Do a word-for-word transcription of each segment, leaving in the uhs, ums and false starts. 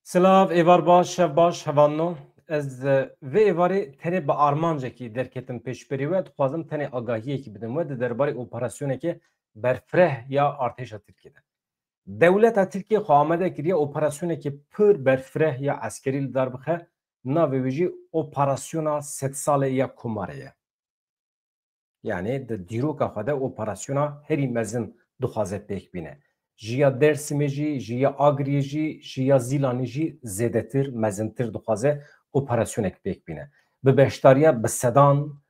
Silav, êvar baş, şev baş, hevalno. Ez, e, vê êvarê tenê bi armancekî derketim pêşberî we, dixwazim tenê agahiyekî bidim we di derbarê operasyonekê berfireh ya artêşa Tirkiyê de. Dewleta Tirkiyê xwe amade kiriye operasyonekê pir berfireh ya eskerî li dar bixe, navê wî jî operasyona sedsalê ya Komarê ye. Yani di dîroka xwe de operasyona herî mezin dixwaze pêk bîne. Ji ya Dêrsimê jî, ji ya Agiriyê jî, ji ya Zîlanê jî zêdetir, mezintir dixwaze operasyonek pêk bîne. Bi beşdariya bi sedan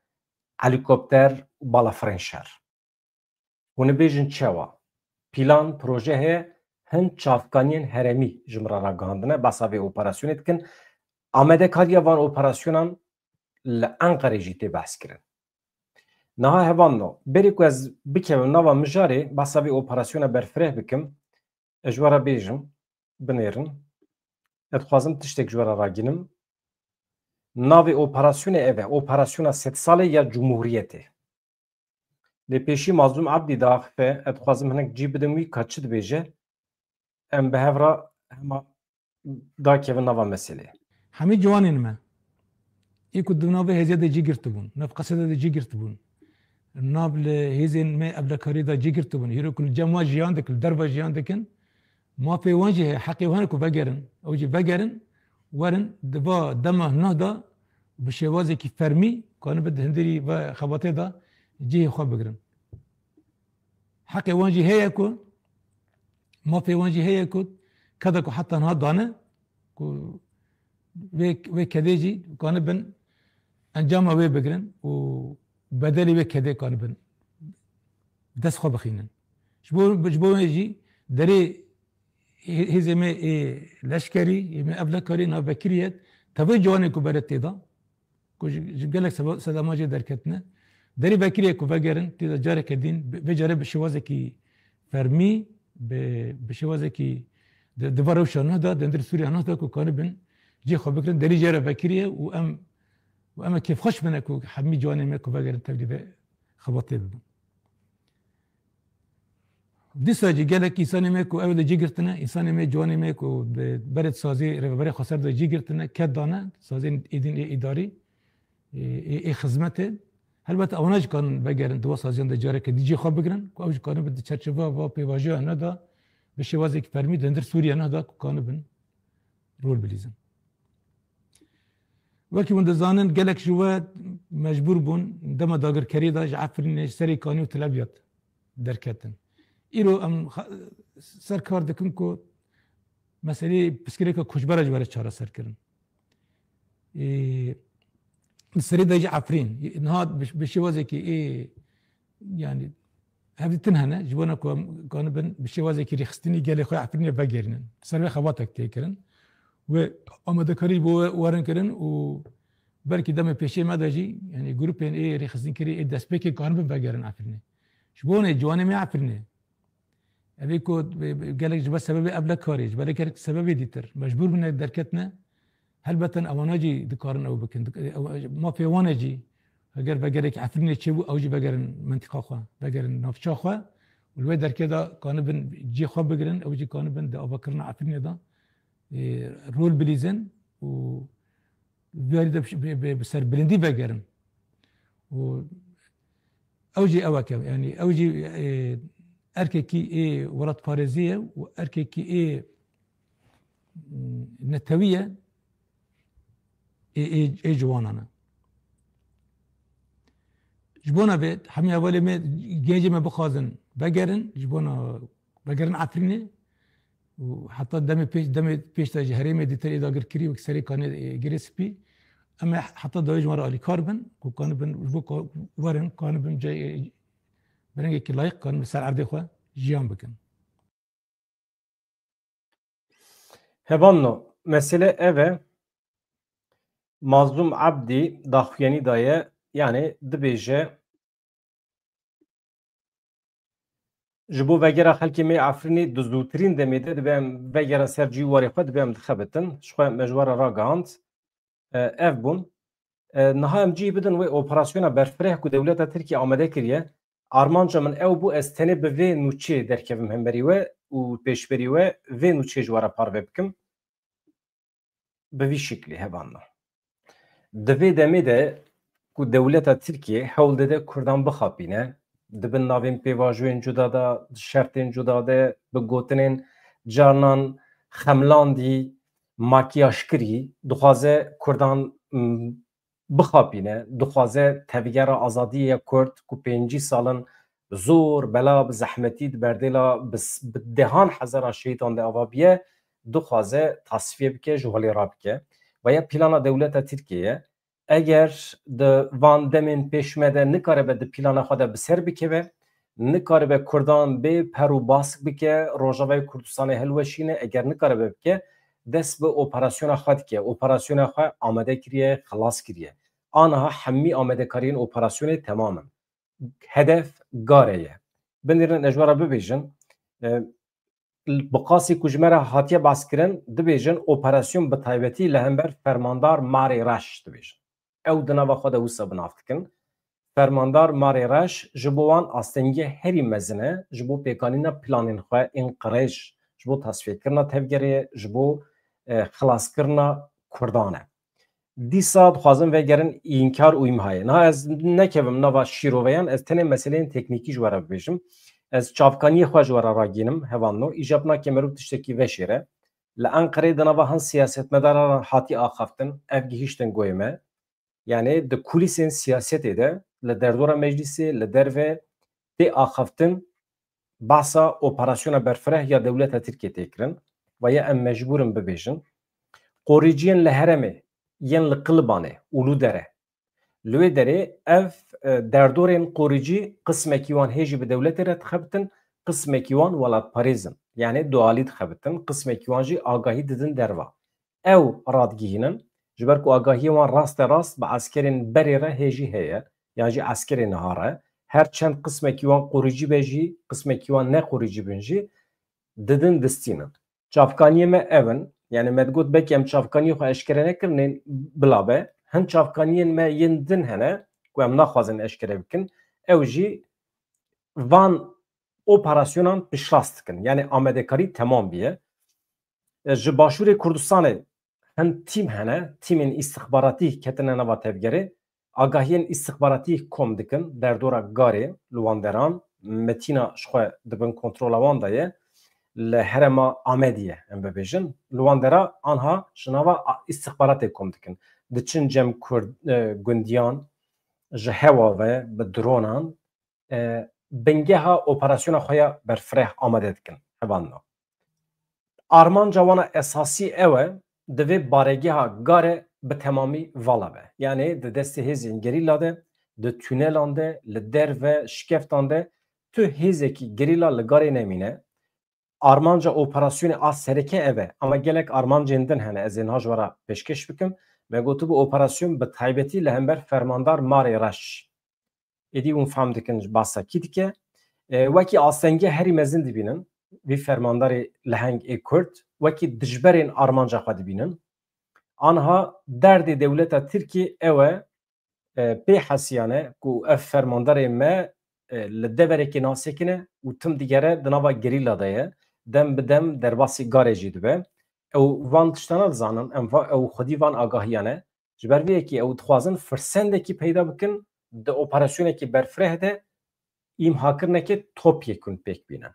helîkopter û balafirên şer. Hûn bêjin çawa? Plan, proje heye, hin çavkaniyên herêmî ji min re ragihandine, behsa vê operasyonê dikin. Amadekariya van operasyonan li Enqerê jî tê behskirin. Niha hevalno, berî ku ez bikevim nava mijarê, behsa vê operasyona berfireh bikim, ez ji we re bêjim, binêrin. Ez dixwazim tiştek ji we re ragînim. Navê operasyonê ev e, operasyona sedsalê ya Cumhuriyetê. Lê pêşî Mazlûm Ebdî diaxife, ez dixwazim hinek cî bidim wî ka çi dibêje, em bi hev re hema dakevin nava meselê. Hemî ciwanên me, ê ku di navê hêzê de cî girtibûn, nav qesedê de cî girtibûn, nav li hêzên me evlekarî de cî girtibûn, hîro ku li cem wan jiyan dikin, li derva jiyan dikin, mafê wan jî heye, heqê wan e ku vegerin, ew jî vegerin, werin di va dema nuh de bi şêwazekî fermî kanibin di hundirî ve xebatê de cihê xwe bigirin. Heqê wan jî heye ku, mafê wan jî heye ku keda ku heta niha dane, ku vê, vê kedê jî kanibin encama wê bigirin û bedelê wê kedê kanibin dest xwe bixînin. Ji bo, ji bo wê jî derê hê-, hêzê me ê leşkerî, ê me evlekarî navbekirî ye, tevê ciwanê ku bere tê de, ku ji, ji gelek seba-, sedema jê derketine. Derî vekirê ku vegerin, tê de careke din, bi-, vê care bi şêwazekî fermî, bi, bi şêwazekî di, di va rewşa nuh de, di hundir Sûriya nuh de ku kanibin cihê xwe bikirin, derî jê re vekirî ye û em, û em ê kêfxweş bine ku hemî ciwanê me ku vegerin tevlî vê xebatê bibin. Dîsa jî gelek însanê me ku ew de cî girtine, însanê me, ciwanê me ku bi berê sazî Rêveberê Xweser de cî girtine, ked dane, sazên êdîn ê îdarî, ê, ê, ê xizmetê. Helbet ewana jî kanin vegerin di wa saziyan de careke dî cî xwe bigirin, ku ew jî kanibin di çerçeveya va pêvajoya nuh de bi şêwazekî fermî di hundir Sûriya nuh de ku kanibin rol bilîzin. Wekî hûn dizanin, gelek ji we mecbûr bûn dema dagirkeriyê de ji Efrînê, ji Serêkanî û Til Ebyad derketin. Îro em xa-, ser kar dikin ku meseleyê pirsgirêka koçbera ji we re çareser kirin. Ê, li serê de jî Efrîn, niha bi, bi şêwazekî ê, yani, hevdîtin hene, ji bona ku em kanibin bi şêwazekî rêxistinî gelê xwe Efrînê vegerînin. Ser vê xebatek tê kirin. Wê amadekarî bo we werin kirin û belkî demê pêşê me de jî, yani, grûpên ê rêxistinkirî ê destpêkê kanibin vegerin Efrînê. Ji bo ne ciwanê me Efrînê. Evê ku bi, bi, gelek ji ber sebebê evlekarî, ji ber gelek sebebê dîtir mecbûr bûne derketine, helbeten ewana jî dikarin ew bikin. Dik-, ew, mafê wan e jî, eger vegerek Efrînê çêbû, ew jî vegerin mentiqa xwe, vegerin navça xwe û li wê derkê de kanibin cihê xwe bigirin, ew jî kanibin di avakirina Efrînê de, e, rol bilîzin û vê alî de bi, bi, bi, bi serbilindî vegerin. Û ew jî ewek e, yani ew jî, e, erkekî ê welatparêzî ye û erkekî ê, mm, netewî ye, ê, ê, ê ciwanan e. Ji bona vê hemî hevalê me, gencê me bixwazin vegerin, ji bona vegerin Efrînê û heta demê pêş, demê pêş de ji herêmê dîtir ê dagirkirî wek Serêkanê, e, Girê Spî, em ê heta dawî ji wan re alîkar bin ku kanibin ji bo ka-, werin kanibin cayê, e, bi rengekî layîq kanibin ser erdê xwe jiyan bikin. Hevalno, mesele ev e, Mazlûm Ebdî daxuyanî daye, yani dibêje, ji bo vegera xelkê me Efrînê di zûtirîn demê de dibe em vegerin ser cî warê xwe, dibe em dixebitin. Ji xwe me ji we re ragihand. E, ev bûn. E, niha em cî bidin wê operasyona berfireh ku dewleta Tirkiyê amade kiriye. Armanca min ew bû, ez tenê bi vê nûçê derkevim hemberî we û pêşberî we vê nûçê ji we re parve bikim. Bi vî şiklî hevalno. Di vê demê de ku dewleta Tirkiye hewl dide Kurdan bixapîne, di bin navên pêvajoyên cuda de, di şertên cuda de, bi gotinên carinan xemlandî, makiyajkirî, dixwaze Kurdan, m, bixapîne, dixwaze tevgera azadiyê ya Kurd ku pêncî sal in zor, bela, bi zehmetî, di berdêla bi s-, bi dehan hezara şehîdan de ava biye, dixwaze tasfiye bike, ji holê rabike. Ve ya plana dewleta Tirkiye ye. Eger di van demên pêş me de nikaribe di plana xwe de bi ser bikeve, nikaribe Kurdan bê per û bask bike, Rojavayê Kurdistanê hilweşîne, eger nikaribe bike, dest bi operasyona xwe dike. Operasyona xwe amade kiriye, xilas kiriye. Aniha hemî amadekariyên operasyonê temam in. Hedef Gare ye. Binêrin ez ji we re bibêjin, e, bi qasî ku ji me re hatiye behskirin, dibêjin operasyon bi taybetî li hember fermandar Marê Reş dibêjin. Ew di nava xwe de wisa bi nav dikin. Fermandar Marê Reş ji bo wan astengiya herî mezin e, ji bo pêkanîna planên xwe ên qirêj, ji bo tasfiyekirina tevgerê ye, ji bo, e, xilaskirina Kurdan e. Dîsa dixwazin vegerin înkar û îmhayê. Niha ez nekevim nava şîroveyan, ez tenê meseleyên teknîkî ji we re bibêjim. Ez çavkaniyê xwe ji we re ragînim, hevalno. Îjab nake meriv tiştekî veşêre. Li Enqereyê di nava hin siyasetmedaran hatî axaftin, ev gihîştin goyê me. Yani di kulîsên siyasetê de, li derdora meclîsê, li derve tê axaftin, bahsa operasyona berfireh ya dewleta Tirkiye tê kirin. Ve ya em mecbûr in bibêjin. Qorîciyên li herêmê yên li Qilibanê, Uludere. Li wê derê ev, e, derdorên qorîcî qismekî wan hê jî bi dewletê re dixebitin, qismekî wan welatparêz in. Yani dualî dixebitin, qismekî wan jî agahî didin derva. Ew radigihînin, ji ber ku agahiyê wan raste rast bi eskerên berê re hê jî heye, yan jî eskerê niha re. Her çend qismekî wan qorîcî be jî, qismekî wan ne qorîcî bin jî, didin distînin. Çavkaniyê me ev in. Yani me digot belkî em çavkaniyê xwe eşkere nekirinên bila be. Hin çavkaniyên me yên din hene ku em naxwazin eşkere bikin. Ew jî van operasyonan piştrast dikin. Yani amadekarî temam biye. E, ji Başûrê Kurdistanê hin tîm hene, tîmên îstixbaratî ketine nava tevgerê. Agahiyên îstixbaratî kom dikin, derdora Garê, li wan deran, Metîna ji xwe di bin kontrola wan de ye, li herêma Amediyê, em bibêjin. Li wan dera anha ji nava a-, îstixbaratê kom dikin. Diçin cem Kurd, e, gundiyan, ji hewa ve, bi dronan, e, bingeha operasyona xwe ya berfireh amade dikin. Hevalno. Armanca wana esasî ew e, divê baregeha Gare bi temamî vala be. Yani di destê hêzên gerîla de, di tunelan de, li derve, şikeftan de tu hêzekî gerîla li Garê nemîne. Armanca operasyonê a sereke ev e, ama gelek armancên din hene, ez ê niha ji we re pêşkêş bikim. Me gotibû operasyon bi taybetî li hember fermandar Marê Reş. Êdî hûn fehm dikin ji basa kî dike. E, wekî astengê herî mezin dibînin, vî fermandarê leheng ê Kurd, wekî dijberên armanca xwe dibînin. Anha derdê dewleta Tirkiyê ew e, e, pê hesiyane ku ev fermandarê me, e, li deverekê nasekine û tim digere di nava gerîla de ye, dem bi dem derbasî Garê jî dibe. Ew van tiştana dizanin, em va, ew xwedî van agahiyane. Ji ber vê yekê ew dixwazin firsendekî peyda bikin, di operasyonekî berfireh de îmhakirinekê topyekûn pêk bînin.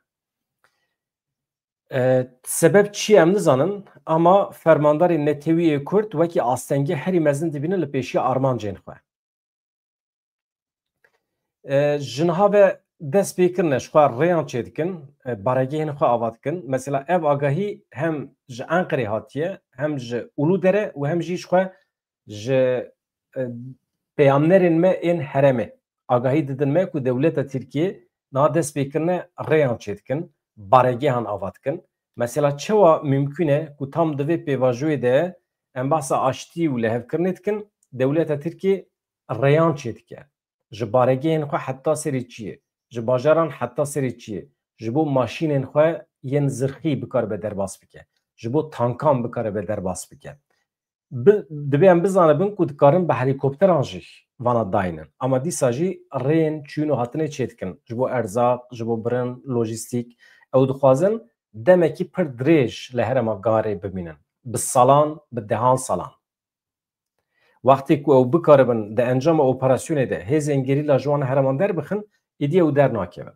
E, sebeb çi em nizanin, ama fermandarê netewî yê Kurd wekî astengê herî mezin dibînin li pêşiya armancên xwe. E, ji niha ve dest pê kirine, ji xwe rêyan çêdikin, e, baregehên xwe ava dikin. Mesela ev agahî hem ji Enqerê hatiye, hem ji Uludere û hem jî ji xwe ji, e, peyamnerên me ên herêmê. Agahî didin me ku dewleta Tirkiyê niha dest pê kirine rêyan çêdikin, baregehan ava dikin. Mesela çawa mimkûn e ku tam di vê pêvajoyê de em behsa aştî û lihevkirinê dikin, dewleta Tirkiyê rêyan çêdike. Ji baregehên xwe heta serê çiyê, ji bajaran heta serê çiyê, ji bo maşînên xwe yên zirxî bikaribe derbas bike, ji bo tankan bikaribe derbas bike. Bi-, divê em bizanibin ku dikarin bi helîkopteran jî vana daynin. Ama dîsa jî rêyên çûn û hatinê çêdikin. Ji bo erzaq, ji bo birin, lojîstîk. Ew dixwazin demekî pir dirêj li herêma Garê bimînin. bi salan, bi dehan salan. Wextê ku ew bikaribin di encama operasyonê de hêzên gerîla ji wan hereman derbixin, êdî ew dernakevin.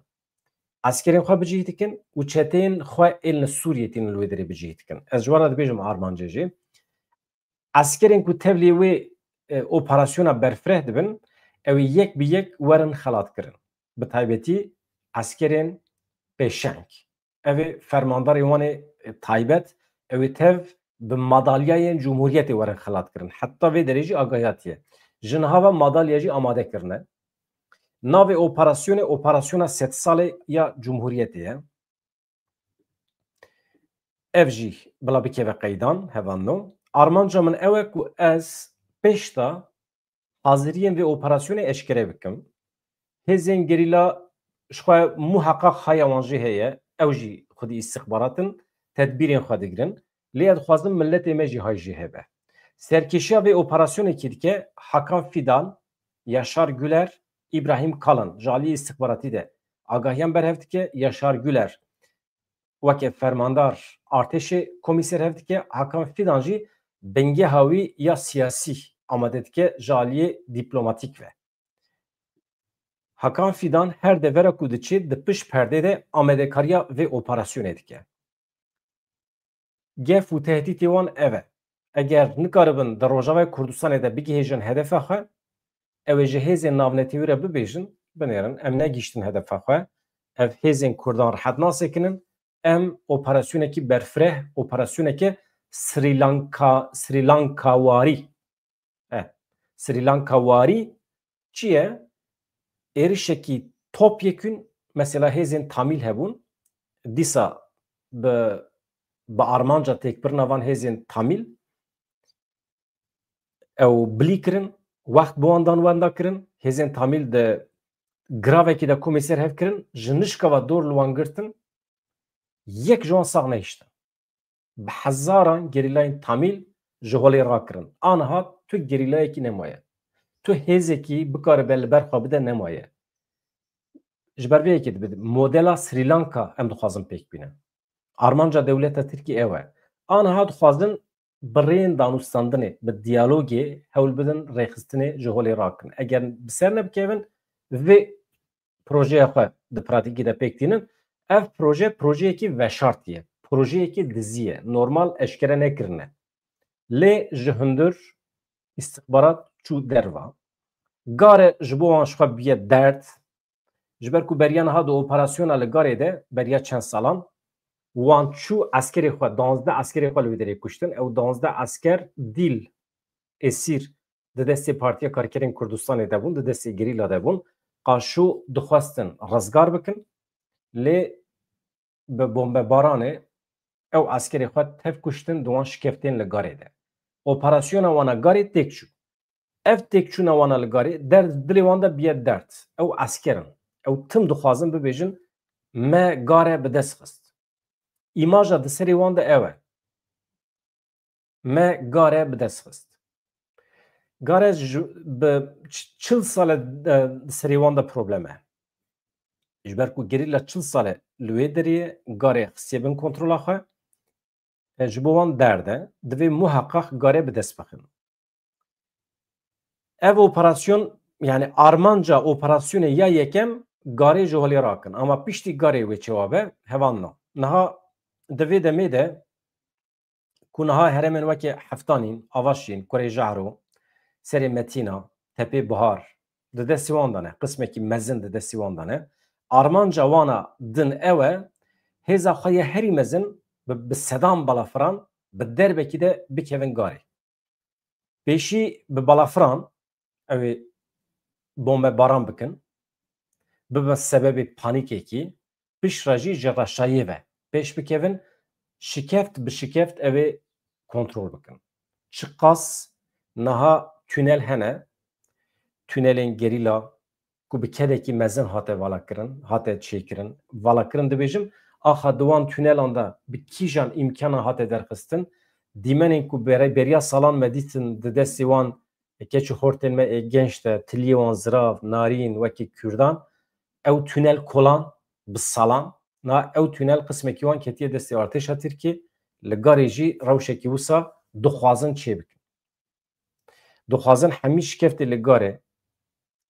Eskerên xwe bicih dikin û çeteyên xwe êlin Sûriyê tînin li wê derê bicih dikin. Ez ji we re dibêjim armancê jî. Eskerên ku tevlî wê, e, operasyona berfireh dibin, ew ê yek bi yek werin xelatkirin. Bi taybetî eskerên pêşeng. Ev ê fermandarê wan ê, e, taybet, ew ê tev bi madalyayên Cumhuriyetê werin xelatkirin. Heta vê derê jî agahiya tê. Ji niha ve madalya jî amade kirine. Navê operasyonê, operasyona sed salê ya Cumhuriyetê ye. Ev jî bila bikeve qeydan, hevalno. Armanca min ew e ku ez pêşta haziriyên vê operasyonê eşkere bikim. Hêzên gerîla ji xwe muheqaq haya wan jê heye, ew jî xwedî îstixbarat in, tedbîrên xwe digirin. Lê ez dixwazim miletê me jî hay jê hebe. Serkêşiya vê operasyonekî dike Hakan Fidan, Yaşar Güler, Îbrahîm Kalın ji aliyê îstixbaratî de agahiyan berhev dike. Yaşar Güler weke fermandar artêşê komîser hev dike, Hakan Fidan jî bingeha wî ya siyasî amade dike ji aliyê dîplomatîk ve. Hakan Fidan her devera ku diçê di pişt perdê de amadekariya vê operasyonê dike. Gef û tehdîtê wan ev e. Eger nikaribin di Rojavayê Kurdistanê de bigihêjin hedefa xwe, ew ê ji hêzên navnetewî re bibêjin, binêrin, em negihîştin hedefa xwe, ev hêzên Kurdan rihet nasekinin, em operasyonekî berfireh, operasyoneke Sri Lanka, Sri Lanka warî, e, Sri Lanka warî çi ye? Êrişekî topyekûn, mesela hêzên Tamîl hebûn, dîsa bi, bi armanca têkbirina van hêzên Tamîl, ew bilî kirin, wext bi wan dan wenda kirin, hêzên Tamîl di giravekî de komî ser hev kirin, ji nişkava dor li wan girtin, yek ji wan sax nehiştin. Bi hezaran gerîlayên Tamîl ji holê rakirin. Aniha tu gerîlayekî nemaye. Tu hêzekî bikaribe li ber xwe bide nemaye. Ji ber vê yekê dibê modela Sri Lanka em dixwazin pêk bînin. Armanca dewleta Tirkî ew e. Aniha dixwazin bi rêyên danûstandinê, bi diyalogê hewl bidin rêxistinê ji holê rakin. Eger bi ser nebikevin, vê projeya xwe di pratîkê de pêk tînin. Ev proje, projeyekî veşartî ye. Projeyekî dizî ye. Normal eşkere nekirine. Lê ji hundir îstixbarat çû derva. Gare ji bo wan ji xwe bûye derd. Ji ber ku beriya niha di operasyona li Garê de, beriya çend salan, wan çû eskerê xwe, duwazdeh eskerê xwe li wê derê kuştin. Ew duwazdeh esker dîl, esîr di destê Partiya Karkerên Kurdistanê de bûn, di destê gerîla de bûn. Qaşo dixwestin rizgar bikin, lê bi bombebaranê ew eskerê xwe tev kuştin, di wan şikeftên li Garê de. Operasyona wana Garê têk çû. Ev têkçûna wana li Garê, derd dilê wan de biye derd. Ew esker in. Ew tim dixwazin bibêjin, me Gare bi dest xist. Îmaja di serê wan de ew e. Me Gare bi dest xist. Gare ji, bi ç-, çil sal e, e, di serê wan de problem e. Ji ber ku gerîla çil sal e li wê derê ye, Garê xistiye bin kontrola xwe. E, ji bo wan derd e. Divê muheqeq Gare bi dest bixin. Ev operasyon, yani armanca operasyonê ya yekem Garê ji holê rakin. Ama piştî Garê wê çawa be, hevalno. Niha di vê demê de ku niha herêmên weke Heftanîn, Avaşîn, Kurê Jehro, Serê Metîna, Tepê Bihar, di destê wan de ne, qismekî mezin di destê wan de ne. Armanca wana din ew e, hêza xwe ya herî mezin bi, bi sedan balafiran bi derbekî de bikevin Garê. Pêşî bi balafiran ew ê bombebaran bikin, bibe sebebê panîkekî, piştre jî ji reşayê ve pêş bikevin, şikeft bi şikeft ew ê kontrol bikin. Çiqas niha tünel hene, tünelên gerîla ku bi kedekî mezin hate valakirin, hate çêkirin. Valakirin dibêjim, axa di wan tunelan de bi kîjan îmkanan hate derxistin. Dîmenên ku bere-, beriya salan me dîtin di destê wan, e, keç û xortên me ê genç de, tiliyê wan zirav, narîn, wekî Kurdan, ew tunel kolan bi salan. Na ew tunel qismekî wan ketiye destê artêşa Tirkî, Li garê jî rewşekî wisa dixwazin çêbikin. Dixwazin hemî şikeftê li garê,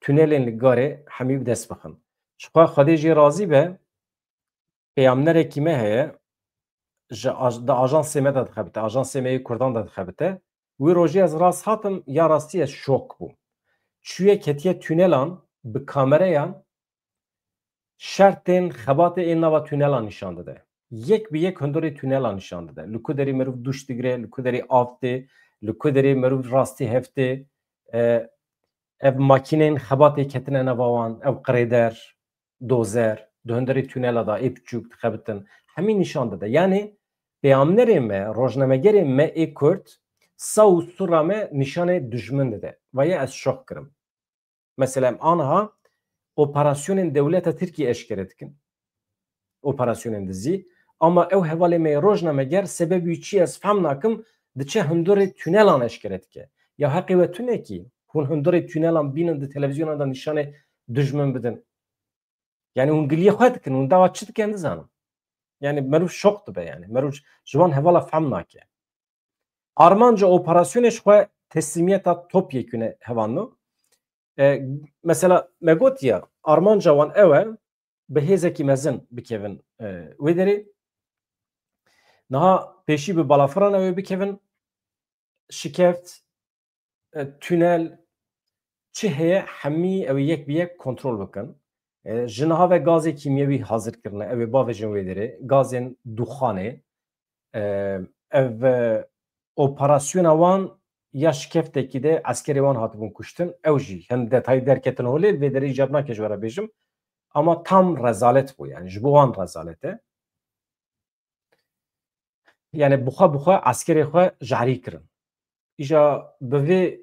tunelên li garê hemî bi dest bixin. Jixwe Xwedê jê razî be, peyamnerekî me heye, ji aj-, di ajansê me de dixebite, ajansê me yê Kurdan de dixebite. Wî rojê ez rast hatim, ya rastî ez şok bûm. Çûye ketiye tunelan, bi kamereyan şertên xebatê ê nava tunelan nîşan dide. Yek bi yek hundirê tunelan nîşan dide. Li ku derê meriv dûş digire, li ku derê av tê, li ku derê meriv rastî hev tê. E, ev makînên xebatê ketine nava wan, ev qirêder, dozer, di hundirê tunela de ê piçûk dixebitin. Hemî nîşan dide. Yanî peyamnerê me, rojnamegerê me ê Kurd, saw û sura me nîşanê dijmin dide. Vaye ez şok kirim. Mesela em aniha operasyonên dewleta Tirkiyê eşkere dikin. Operasyonên dizî. Ama ew hevalê me yê rojnameger sebebî çi ez fehm nakim, diçe hundirê tunelan eşkere dike. Ya heqê we tune kî, hûn hundirê tunelan bînin di televîzyonan de nîşanê dijmin bidin. Yanî hûn giliyê xwe dikin, hûn dawa çi dikin nizanim. Yanî meriv şok dibe yanî. Meriv ji wan hevala fehm nake. Armanca operasyonê ji xwe teslîmiyeta topyekûn e hevalno. E, mesela me gotiye, armanca wan ew e, bi hêzekî mezin bikevin, e, wê derê. Niha pêşî bi balafiran ew ê bikevin, şikeft, e, tunel, çi heye hemî ew ê yek bi yek kontrol bikin. E, ji niha ve gazê kîmyewî hazir kirine, ew ê bavêjin wê derê, gazên duxanê. E, ev, e, operasyona wan ya şikeftekî de eskerê wan hatibûn kuştin. Ew jî hin detayî derketin holê, li vê derê îcab nake ji we re bêjim. Ama tam rezalet bû, yani ji bo wan rezalet e. Yani bi xwe bi xwe eskerê xwe jarî kirin. Îja bi vê,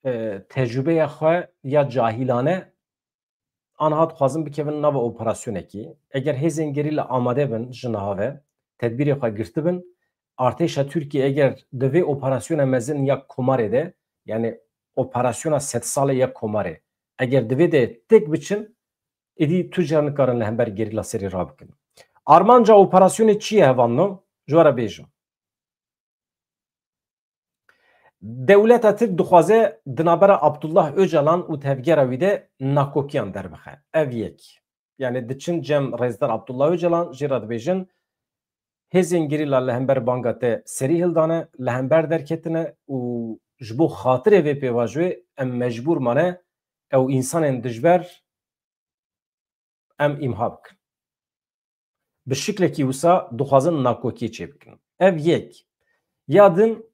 e, tecrûbeya xwe ya cahîlane aniha dixwazin bikevin nava operasyonekî. Eger hêzên gerîla amade bin ji niha ve, tedbîrê xwe girtibin, artêşa Tirkiyê eger di vê operasyona mezin ya komarê de, yani operasyona sedsalê ya komarê, eger di vê de têk biçin, êdî tu car nikarin li hember gerîla serî rabikin. Armanca operasyonê çi ye hevalno? Ji we re bêjim. Dewleta Tirk dixwaze di navbera Abdullah Ocalan û tevgera wî de nakokiyan derbixe. Ev yek. Yani diçin cem Rêzdar Abdullah Ocalan, jê re dibêjin, hêzên gerîla li hember banga te serî hildane, li hember derketine û ji bo xatirê vê pêvajoyê em mecbûr mane ew însanên dijber em îmha bikin. Bi şiklekî wisa dixwazin nakokiyê çêbikin. Ev yek. Ya din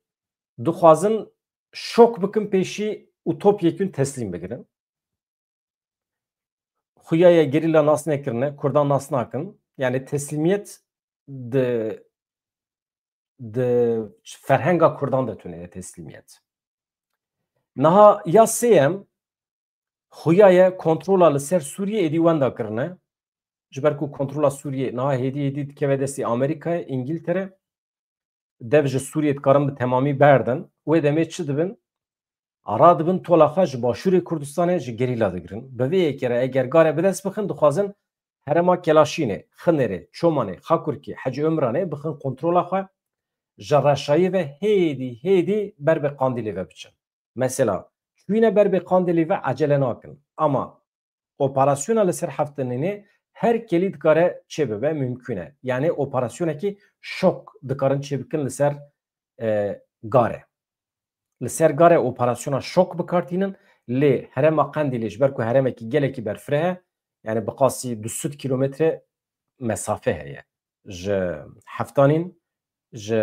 dixwazin şok bikin pêşî û topyekûn teslîm bigirin. Xuya ye gerîla nas nekirine, Kurdan nas nakin. Yani teslîmiyet di, di ferhenga Kurdan de tune ye teslîmiyet. Niha ya sêyem, xuya ye kontrola li ser Sûriyê êdî wenda kirine. Ji ber ku kontrola Sûriyê niha hêdî hêdî dikeve destê Amerîkayê, Îngiltere. Dev ji Sûriyê dikarin bi temamî berdin. Wê demê çi dibin? Radibin tola xwe ji Başûrê Kurdistanê ji gerîla digirin. Bi vê yekê re eger gare bi dest bixin, dixwazin herêma Kelaşînê, Xinirê, Çomanê, Xakurkê, Hecî Umranê bixin kontrola xwe, ji reşayî ve hêdî hêdî ber bi Qandîlê ve biçin. Mesela çûyîne ber bi Qandîlê ve ecele nakin. Ama operasyona li ser Heftinînê her kelî dikare çêbibe, mimkûn e. Yani operasyonekî şok dikarin çêbikin li ser, e, gare. Li ser gare operasyona şok bi kar tînin, lê herêma Qendîlê ji ber ku herêmekî gelekî berfireh e, yani bi qasî du sed kîlometre mesafe heye. Ji Heftanîn, ji,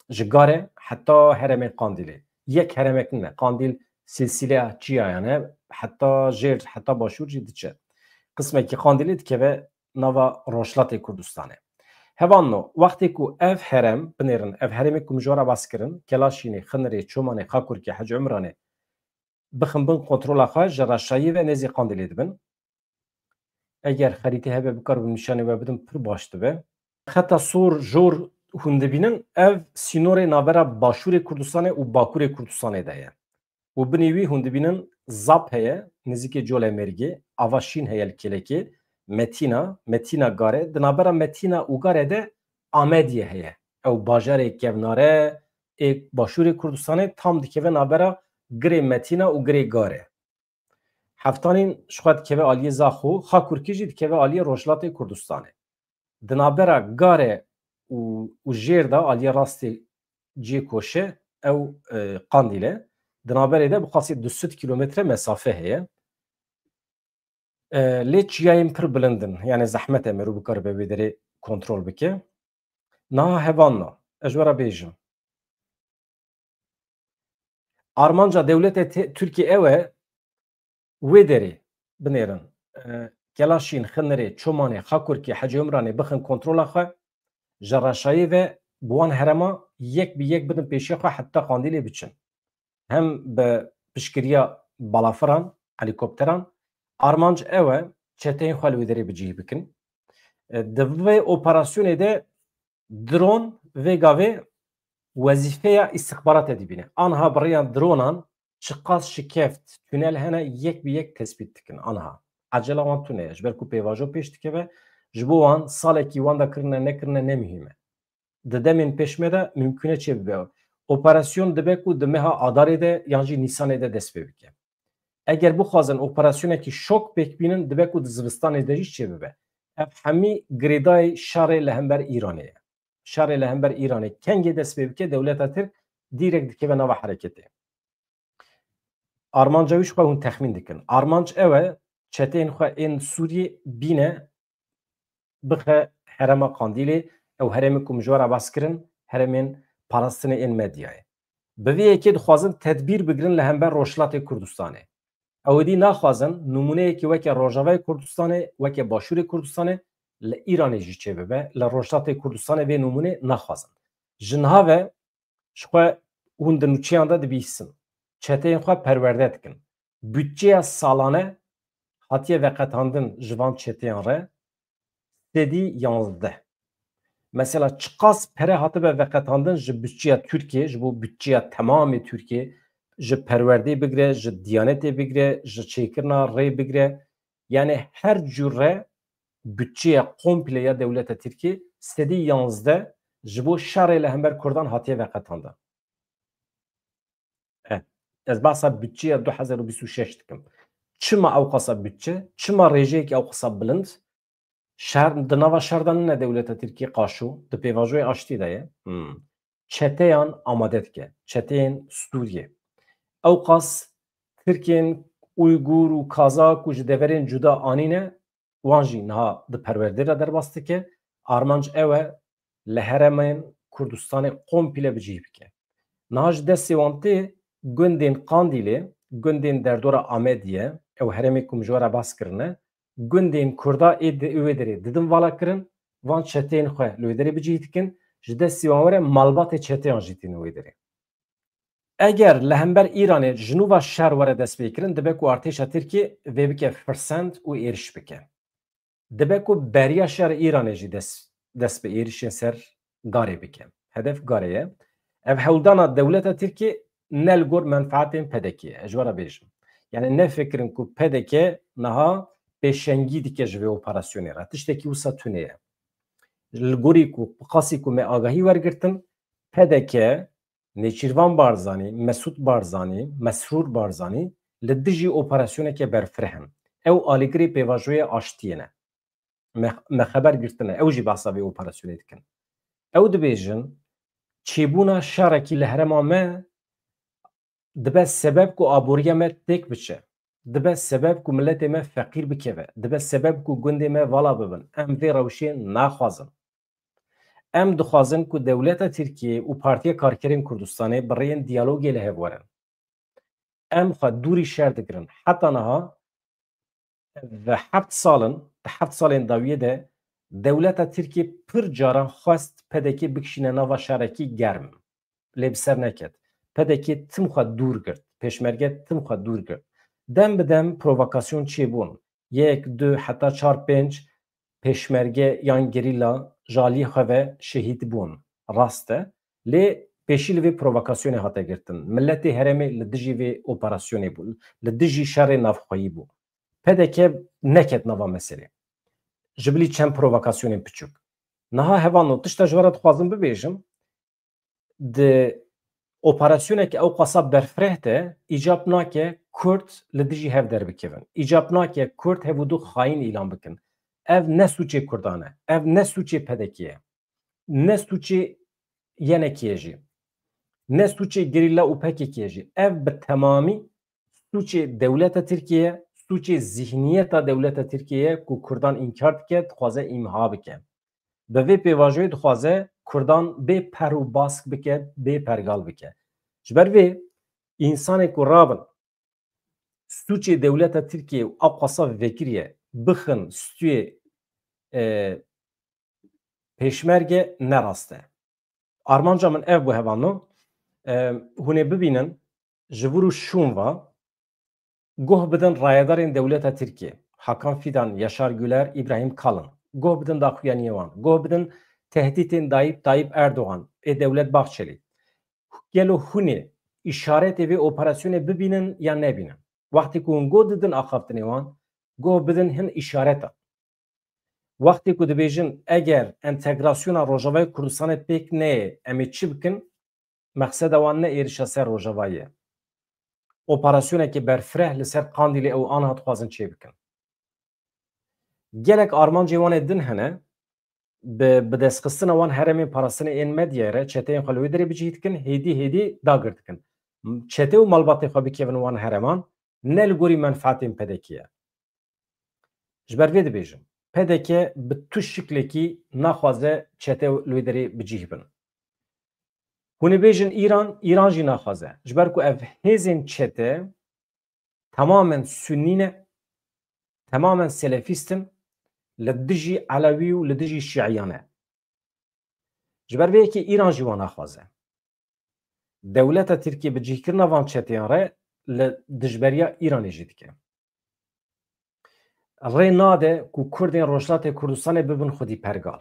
ji gare heta herêmê Qandîlê. Yek herêmek nîne. Qandîl silsile çiyayan e, heta jêr, heta başûr jî diçe. Qismekî Qandîlê dikeve nava Rojhilatê Kurdistanê. Hevalno, wextê ku ev herêm, binêrin, ev herêmê ku min ji we re behs kirin, Kelaşînê, Xinirê, Çomanê, Xakurkê, Hecî Umranê, bixin bin kontrola xwe, ji reşayî ve nêzî Qandîlê dibin. Eger xerîtê hebe, bikaribim nîşanê we bidim, pir baş dibe. Xeta sor, jor hûn dibînin, ev sînorê navbera Başûrê Kurdistanê û Bakurê Kurdistanê de ye. Û binî wî hûn dibînin Zap heye, nêzîkê Colemêrgê, Ava Şîn heye li Kêlekê, Metîna, Metîna Gare, di navbera Metîna û Gare de Amediyê heye. Ew bajarê kevnare ê Başûrê Kurdistanê tam dikeve nabera Girê Metîna û Girê Garê. Heftanîn ji xwe dikeve aliyê Zaxo, Xakurkî jî dikeve aliyê Rojhilatê Kurdistanê. Di navbera Garê û, û Jêr de aliyê rastê cihê koşê ew, e, Qandîl e. Di navberê de bi qasî du sed kîlometre mesafe heye. E, lê çiyayên pir bilind in. Yani zehmet e merû bikaribe wê derê kontrol bike. Niha hevalno, ez ji we re bêjim. Armanca dewletê te-, Tirkiyê ew e, wê derê binêrin. E, Kelaşîn, Xinirê, Çomanê, Xakurkê, Hecê Umranê bixin kontrola xwe, ji reşayê ve bi wan herema yek bi yek bidin pêşiya xwe heta Qandîlê biçin. Hem bi piştgiriya balafiran, helîkopteran, armanc ew e, çeteyên xwe li wê derê bi cih bikin. E, di vê operasyonê de dron vê gavê wezîfeya îstixbaratê dibîne. Anha bi rêya dronan çiqas şikeft, tünel hene yek bi yek tespît dikin. Anha. Ecela wan tune ye. Ji ber ku pêvajo pêş dikeve, ji bo wan salekî wan de kirine nekirine ne muhîm e. Di demên pêş me de mimkûn e çêbibe. Operasyon dibe ku di meha Adarê de yan jî Nîsanê de dest pê bike. Eger bixwazin operasyonekî şok pêk bînin, dibe ku di zivistanê de jî çêbibe. Ev hemî girêdayî şerê li hember Îranê ye. Şerê li hember Îranê kengê dest pê bike, dewleta Tirk dîrek dikeve nava hereketê. Armanca wî ji xwe hûn texmîn dikin. Armanc ew e, çeteyên xwe ên Sûriyê bîne bixe herêma Qandîlê, ew herêmê ku min ji we re behs kirin, herêmên parastinê ên medyayê. Bi vê yekê dixwazin tedbîr bigirin li hember Rojhilatê Kurdistanê. Ew êdî naxwazin nimûneyekî weke Rojavayê Kurdistanê, weke Başûrê Kurdistanê li Îranê jî çêbibe, li Rojhilatê Kurdistanê vê nimûnê naxwazin. Ji niha ve ji xwe hûn di nûçeyan de dibihîsin. Çeteyên xwe perwerde dikin. Budçeya salane hatiye veqetandin ji van çeteyan re sedî yanzdeh. Mesela çiqas pere hatibe veqetandin ji budçeya Tirkiyê, ji bo budçeya temamê Tirkiyê, ji perwerdê bigire, ji diyanetê bigire, ji çêkirina rê bigire. Yani her cure budçeya komple ya dewleta Tirkiyê sedî yanzdeh ji bo şerê li hember Kurdan hatiye veqetandin. Eh, ez behsa budçeya du hezar û bîst û şeş dikim. Çima ew qasa budçe? Çima rêjeyek ew qasa bilind? Şer, di nava şer de nine dewleta Tirkiyê qaşo, di pêvajoyê aştî de ye. Hmm. Çeteyan amade dike. Çeteyên Sûriyê. Ew qas Tirkên Uygur û Kazak û ji deverên cuda anîne, wan jî niha di perwerdê re derbas dike. Armanc ew e, li herêmên Kurdistanê komple bi cih bike. Niha ji destê wan tê gundên Qandîlê, gundên derdora Amediyê, ew herêmê ku min ji we re behs kirine, gundên Kurda ê di wê derê didin vala kirin, van çeteyên xwe li wê derê bi cih dikin, ji destê wan were malbatê çeteyan jî tînin wê derê. Eger li hember Îranê ji nû ve şer were destpêkirin, dibe ku artêşa Tirkiyê vê bike firsend û êriş bike. Dibe ku beriya şer Îranê jî dest, dest bi êrişên ser Garê bike. Hedef Garê ye. Ev hewldana dewleta Tirkiyê ne li gor menfaetên P D K'ê ye. Ez ji we re bêjim. Yani nefikirin ku P D K niha pêşengî dike ji vê operasyonê re. Tiştekî wisa tune ye. Li gorî ku, bi qasî ku me agahî wergirtin, P D K Nêçîrvan Barzanî, Mesûd Barzanî, Mesrûr Barzanî li dijî operasyoneke berfireh in. Ew alîgirê pêvajoya aştiyê ne. Me, me xeber girtine. Ew jî behsa vê operasyonê dikin. Ew dibêjin, çêbûna şerekî li herêma me dibe sebeb ku aboriya me têk biçe. Dibe sebeb ku miletê me feqîr bikeve. Dibe sebeb ku gundê me vala bibin. Em vê rewşê naxwazin. Em dixwazin ku dewleta Tirkiyê û Partiya Karkerên Kurdistanê bi rêyên diyalogê li hev werin. Em xwe dûrî şer digirin. Heta niha, ev heft sal in, di heft salên dawiyê de dewleta Tirkiyê pir caran xwest P D K bikişîne nava şerekî germ. Lê bi ser neket. P D K tim xwe dûr girt. Pêşmerge tim xwe dûr girt. Dem bi dem provokasyon çêbûn. Yek, du, heta çar, pênc pêşmerge yan gerîla ji aliyê xwe ve şehîd bûn. Rast e. Lê pêşî li vê provokasyonê hate girtin. Miletê herêmê li dijî vê operasyonê bû. Li dijî şerê navxweyî bû. P D K neket nava meselê. Ji bilî çend provokasyonên piçûk. Niha hevalno, tişta ji we re dixwazim bibêjim, di operasyonek ew qasa berfireh de îcab nake Kurd li dijî hev derbikevin. Îcab nake Kurd hev û du xayîn îlan bikin. Ev ne sûçê Kurdan e. Ev ne sûçê P D K'ê ye. Ne sûçê Y N K'ê ye jî. Ne sûçê gerîla û P K K'ê ye jî. Ev bi temamî sûçê dewleta Tirkiyê ye, sûçê zîhniyeta dewleta Tirkiyê ye ku Kurdan înkar dike, dixwaze îmha bike. Bi vê pêvajoyê dixwaze Kurdan bê per û bask bike, bê pergal bike. Ji ber vê, însanê ku rabin sûçê dewleta Tirkiyê û aqasa vekiriye bixin stûyê, e, pêşmerge ne rast e. Armanca min ev bû, hevalno. E, hûn ê bibînin, ji vir û şûn ve guh bidin rayedarên dewleta Tirkiyê, Hakan Fidan, Yaşar Güler, Îbrahîm Kalin. Guh bidin daxuyaniyê wan. Guh bidin tehdîtên Dayîp Tayyip Erdogan ê Dewlet Bahçelî. Gelo hûn ê îşaretê vê operasyonê bibînin ya nebînin? Wextê ku hûn guh didin axaftinê wan, guh bidin hin îşareta. Wextê ku dibêjin, eger entegrasyona Rojavayê Kurdistanê pêk neyê, em ê çi bikin? Mexseda wan ne êrişa ser Rojavayê ye. Operasyonekê berfireh li ser Qandîlê ew aniha dixwazin çêbikin. Gelek armancê wan ê din hene, bi, bi destxistina wan herêmên parastinê ên medyayê re çeteyên xwe li wê derê bi cih dikin, hêdî hêdî dagir dikin. Çete û malbatê xwe bikevin wan herêman, ne li gorî menfaetên P D K'ê ye. Ji ber vê dibêjim, P D K bi tu şiklekî naxwaze çete li wê derê bi cih bin. Hûn ê bêjin Îran, Îran jî naxwaze. Ji ber ku ev hêzên çete temamen sunnî ne, temamen selefîst in, li dijî Elewî û li dijî Şiiyan e. Ji ber vê yekê Îran jî wan naxwaze. Dewleta Tirkiyê bi cihkirina van çeteyan re li dijberiya Îranê jî dike. Rê nade ku Kurdên Rojhilatê Kurdistanê bibin xwedî pergal.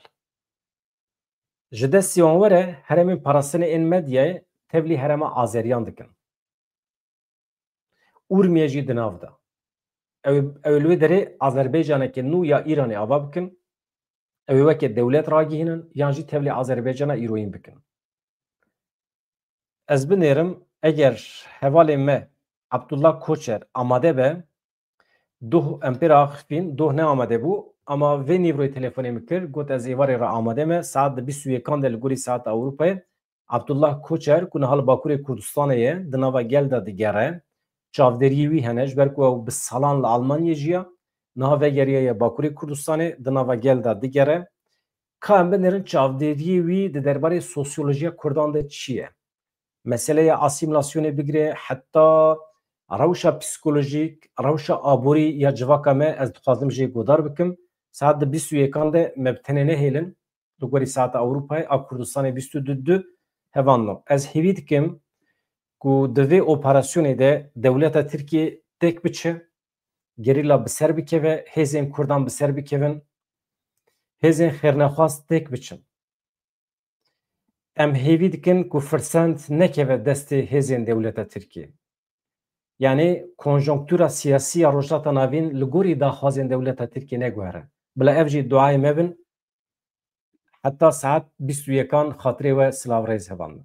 Ji destê wan were herêmên parastinê ên medyayê tevlî herêma Azeriyan dikin. Urmiye jî di nav de. Ew, ew li wê derê Azerbaycaneke nû ya Îranê ava bikin, ew ê weke dewlet ragihînin, yan jî tevlî Azerbaycana îroyîn bikin. Ez binêrim, eger hevalê me Abdullah Koçer amade be, doh em pê re axifîn, doh ne amade bû, ama vê nîvroyê telefonê min kir, got, ez êvarê re amade me, saet di bîst û yekan de li gorî saeta Ewropayê. Abdullah Koçer, ku niha li Bakurê Kurdistanê ye, di nava gel de digere. Çavdêriyê wî hene, ji ber ku ew bi salan li Almanyê jiya, niha vegeriyaye Bakurê Kurdistanê, di nava gel de digere. Ka em binêrin çavdêriyê wî di derbarê sosyolojiya Kurdan de çi ye? Meseleya asîmîlasyonê bigire heta rewşa psîkolojîk, rewşa aborî ya civaka me, ez dixwazim jê guhdar bikim. Saet di bîst û yekan de me bi tenê nehêlin. Li gorî saeta Ewropayê a Kurdistanê bîst û du du hevalno. Ez hêvî dikim ku di vê operasyonê de dewleta Tirkiyê têk biçe, gerîla bi ser bikeve, hêzên Kurdan bi ser bikevin, hêzên xêrnexwaz têk biçin. Em hêvî dikin ku firsend nekeve destê hêzên dewleta Tirkiyê. Yanî konjonktura siyasî ya Rojhilata Navîn li gorî daxwazên dewleta Tirkiyê neguhere. Bila ev jî duayê me bin. Heta saet bîst û yekan xatirê we silav rêz hevalno.